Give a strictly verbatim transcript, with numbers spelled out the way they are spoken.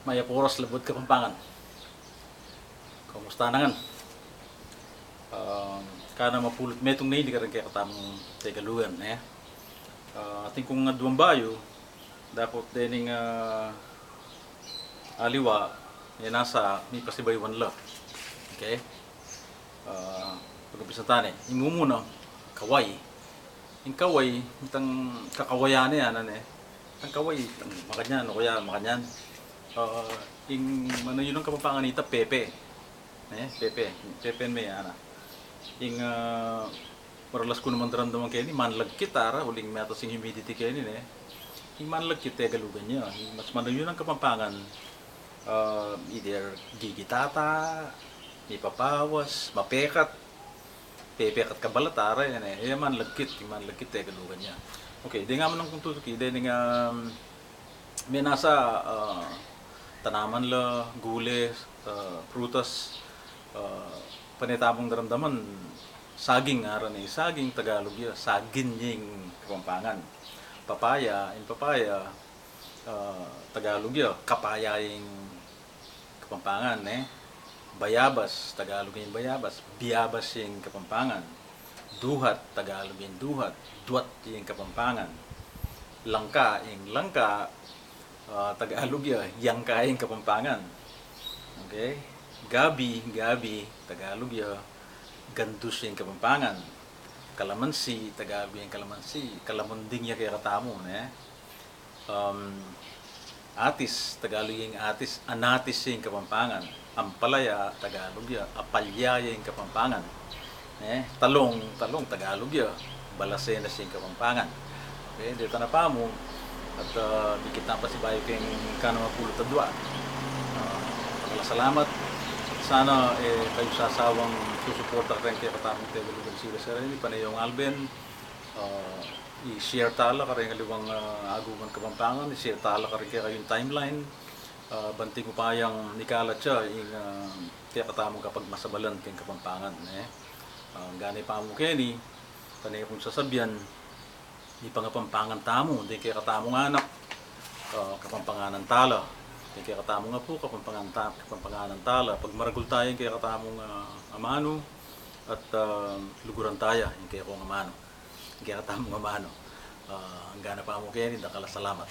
Mayap a oras, labuad Kapampangan. Kumusta na ngan? Um, kanu mapulu't metung na ini karing kekatamung Tegalugan, e? Ah, atin kung aduang bayu, dapot dening, ah, aliwa, e, nasa mipasibayuan la. Okay? Ah, pag-umpisan ta ne. Ing mumuna, kaway. Ing kaway, itang kakawayan ne, anan ne. Itang kaway, itang makanyan, o kaya makanyan. Ah, ing manayun a Kapampangan ita, pepe. E, pepe. Pepe me, ana. Ing, ah, maralas ku naman daramdaman keni, manlagkit ara, uling meatas ing humidity keni, ne. Ing manlagkit, Tegalugan ya. Ing mas manayun a Kapampangan, ah, either gigitata, mipapawas, mapekat, pepekat ka balat ara, yan e. E, manlagkit, ing manlagkit Tegalugan ya. Okay, deng amanung kung tutuki, dening, um, menasa, ah, tanaman la, gule, ah, prutas, ah, pane tamung daramdaman, saging, ara ne, saging, Tagalug ya, sagin ya ing Kapampangan. Papaya, ing papaya, ah, Tagalug ya, kapaya ing Kapampangan, ne? Bayabas, Tagalug ya ing bayabas, biyabas ya ing Kapampangan. Duhat, Tagalug ya ing duhat, duat ya ing Kapampangan. Langka, ing langka, ah, Tagalug ya, yangka ya ing Kapampangan. Okay? Gabi, gabi, Tagalug ya, gandus ya ing Kapampangan. Kalamansi, Tagalug ya ing kalamansi, kalamunding ya kekatamu, ne? Um, atis, Tagalug ya ing atis, anatis ya ing Kapampangan. Ampalaya, Tagalug ya, apalya ya ing Kapampangan. E, talong, talong, Tagalug ya, balasenas ya ing Kapampangan. Okay, deta na pamu, at, ah, dikit na pasibayu keng kanu mapulu't adua. Ah, dakal a salamat. Sana, e, kayu sasawang susuporta kareng kekatamung Tegalugan Series a ini, pane yung Alben, ah, i-share tala kareng aliwang, ah, aguman Kapampangan, i-share tala kareng kekayung timeline, ah, ban atin upayang mikalat ya ing, ah, kekatamung kapagmasabalan keng Kapampangan, e. Ah, gane pamu keni, pane kung sasabian, ipangapampangan tamu deng kekatamung anak, ah, Kapampanganan tala. Deng kekatamung apu, Kapampangan ta-, Kapampanganan tala. Pagmaragul taya ing kekatamung, ah, amanu, at, ah, luguran taya ing kekong amanu, ing kekatamung amanu. Ah, angga na pamu keni, dakal a salamat.